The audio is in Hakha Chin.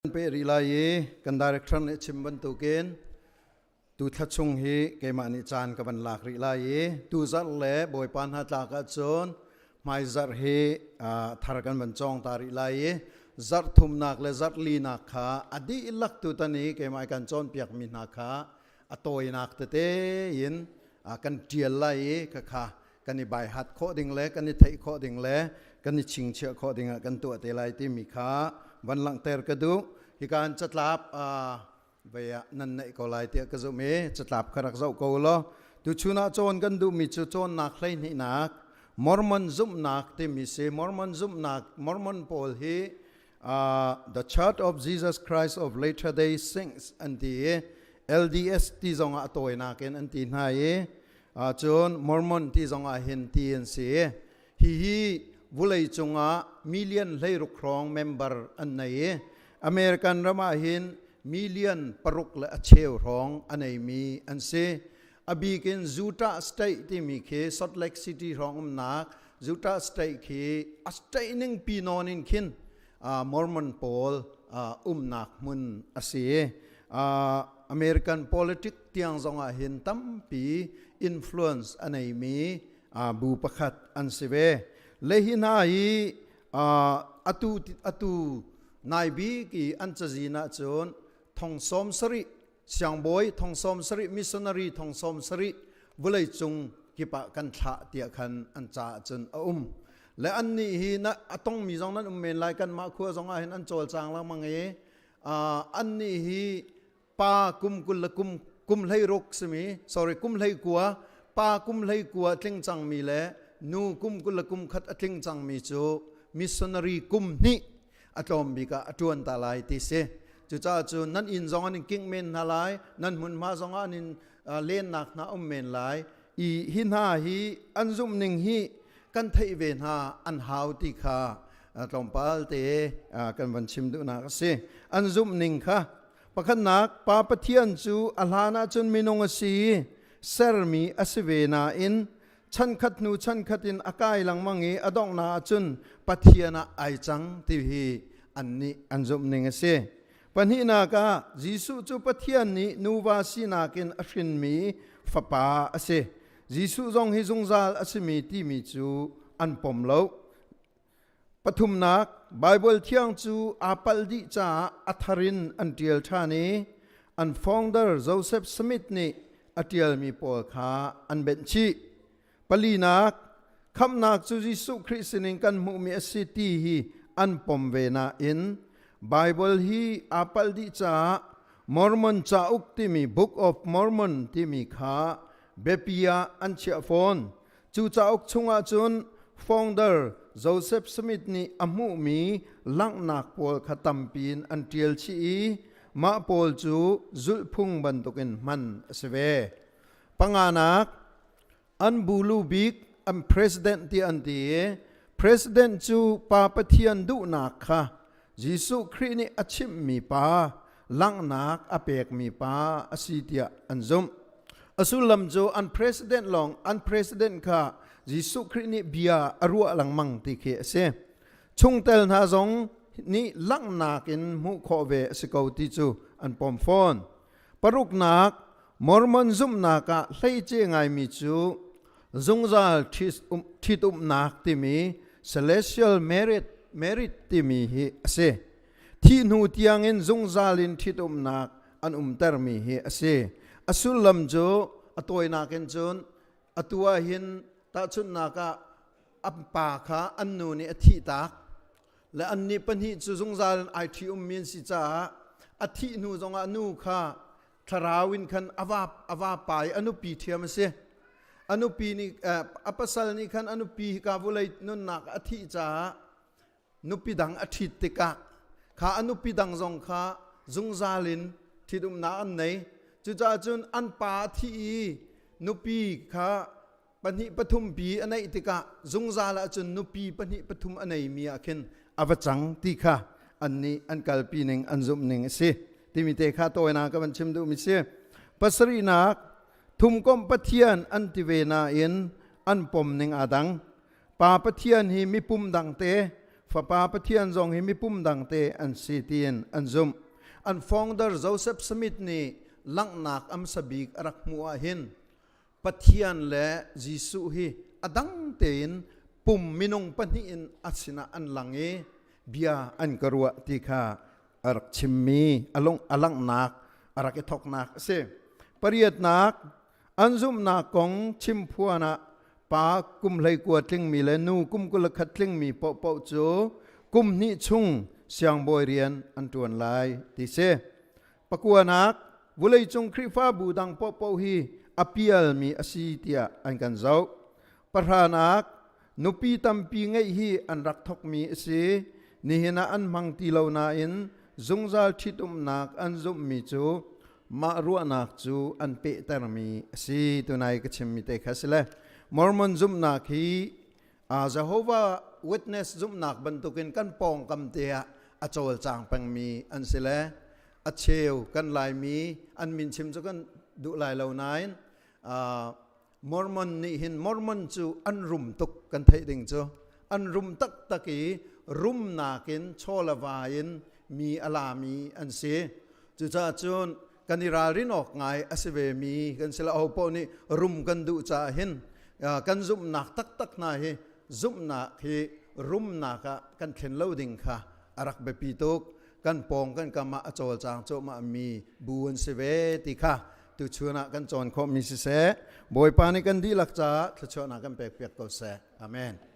Kan peh rih lai i kan director nih a chim bantukin tu thla chung hi keimah nih caan ka van lak rih lai i tu zarh le Bawipa hna tlak ahcun hmaizarh hi thar kan van cawng ta rih lai i zarh thumnak le zarh linak kha a dihlak tutan i keimah kan cawnpiakmi hna kha a tawinak tete in kan ṭial lai i khakha kan i baihat khawh ding le kan i theih khawh ding le kan i chingchiah khawh ding ah kan tuah te lai timi kha van langhter ka duh. Hika an catlap vei ah nan neih ko lai tiah ka zumh i catlap kha rak zoh ko law tuchun ah cawn kan duhmi cu cawnnak hleihnihnak, Mormon zumhnak timi si. Mormon zumhnak, Mormon pawl hi The Church of Jesus Christ of Latter Day Saints an ti i LDS ti zong ah a tawinak in an ti hna i cun Mormon ti zong ah hin ti an si. Hihi vulei cungah million 16 hrawng member an nei i American ram ah hin million 6 le a cheu hrawng a neimi an si. A bik in Utah State timi khi, Salt Lake City hrawng umnak Utah State khi a state ning pi nawn in khin Mormon pawl umnak hmun a si. American politic tiang zong ah hin tampi influence a neimi bu pakhat an si ve. Le hi hna hi atu nai bik i an cazin ahcun thong 70 siangbawi, thong 70 missionary, thong 70 vawlei cung kip ah kan thlah tiah khan an ca ahcun a um. Le an nih hi na a tongmi zong nan um men lai, kanmah khua zong ah hin an cawlcang lengmang i an nih hi pa kum 20 le kum 16 simi, sorry, kum 19, pa kum 19 tling cangmi le nu kum 20 le kum 1 a tling cangmi cu missionary kum hnih a tlawm bik ah a ṭuan ta lai ti si. Cucaah cun nan inn zong an in kingh men hna lai, nan hmunhma zong ah an in lennak hna um men lai i hi hna hi an zumh ning hi kan theih ve hna an hau ti kha tlawmpal te kan van chim duhnak a si. An zumh ning kha, pakhatnak, Pa Pathian cu a hlan ahcun minung a si, sermi a si ve nain chankhat hnu chankhat in a kai lengmang i a donghnak ahcun Pathian ah ai cang ti hi annih an zumh ning a si. Pahnihnak ah, Jesuh cu Pathian nih nuva sinak in a hrinmi fapa a si. Jesuh zong hi zungzal a simi timi cu an pom lo. Pathumnak, Baibal Thiang cu aa palh dih caah a thar in an ṭial ṭhan i an founder Joseph Smith nih a ṭialmi pawl kha an benh chih. Palinak, khamhnak cu Jesuh Khrih sinin kan hmuhmi a si ti hi an pom ve nain Baibal hi aa palh dih caah Mormon cauk timi, Book of Mormon timi kha biapi ah an chiah fawn. Cu cauk chungah cun founder Joseph Smith nih a hmuhmi langhnak pawl kha tampi in an ṭial chih i mah pawl cu zulhphung bantukin hman a si ve. Panganak, an bulu bik an president ti an ti i president cu Pa Pathian duhnak kha Jesuh Khrih nih a chimhmi pa, langhnak a pekmi pa a si tiah an zumh. A sullam cu an president lawng, an president kha Jesuh Khrih nih bia a ruah lengmang ti khi a si. Chungtel hna zong nih langhnak in hmuh khawh ve a si ko ti cu an pom fawn. Paruknak, Mormon zumhnak ah hleice ngaimi cu zungzal ṭhitumnak timi, celestial merit timi hi a si. Thih hnu tiangin zungzal in ṭhitumnak an umtermi hi a si. A sullam cu a tawinak in cun, atu ah hin tahchunhnak ah an pa kha an nu nih a thih tak le annih pahnih cu zungzal in ai ṭhi ummi an si caah a thih hnu zongah nu kha thlarau in khan a vapa i a nupi ṭhiam a si. A nupi nih, a pasal nih khan a nupi hika vulei nunnak a thih caah nupi dang a ṭhit tikah kha a nupi dang zong kha zungzal in ṭhitumnak an nei. Cucaah cun an pa a thih i nupi kha pahnih pathum pi a neih tikah zungzal ahcun nupi pahnih pathum a neimi ah khin a va cang ti kha annih an kalpi ning, an zumh ning a si timi te kha tawina ka van chim duhmi si. Pasarihnak, thumkomh Pathian an ti ve nain an pom ning aa dang. Pa Pathian hi mipum dang te Fapa Pathian zong hi mipum dangte an si tiin an zumh. An founder Joseph Smith nih langhnak amsa bik a rak hmuh ah hin Pathian le Jesuh hi a dang tein pum minung pahnih in a sinah an lang i bia an ka ruah ti kha a rak chimmi a lung a langhnak a rak i thawknak a si. Pariatnak, an zumhnak kong chimphuan ah pa kum 19 tlingmi le nu kum 21 tlingmi paohpaoh cu kum hnih chung siangbawi rian an ṭuan lai ti si. Pakuanak, vawleicung Khrihfabu dang paohpaoh hi a pialmi a si tiah an kan zoh. Pahranak, nupi tampi ngeih hi an rak thawkmi a si. Nihin ah an hmang ti lo nain zungzal ṭhitumnak an zumhmi cu mah ruahnak cu an pehtermi a si. Tunai ka chimmi te kha si le Mormon zumhnak hi Jehovah Witness zumhnak bantukin kan pawngkam te ah a cawlcang pengmi an si le a cheu kan Laimi an min chim cu kan duh lai lo nain Mormon nih hin Mormon cu an rum tuk kan theih ding cu an rum taktak i rumnak in chawlava in mi a lami an si. Cucaah cun kan i ralrin awk ngai a si ve mi kan si lo. Aho paoh nih rum kan duh caah hin kan zumhnak taktak hna hi zumhnak hi rumnak ah kan thlen lo ding kha a rak biapi tuk. Kan pawng kan kam ah a cawlcang cuahmah mi bu an si ve ti kha tuchun ah kan cawn khawhmi siseh, Bawipa nih kan dihlak caah thluachuahnak kan pek piak ko seh. Amen.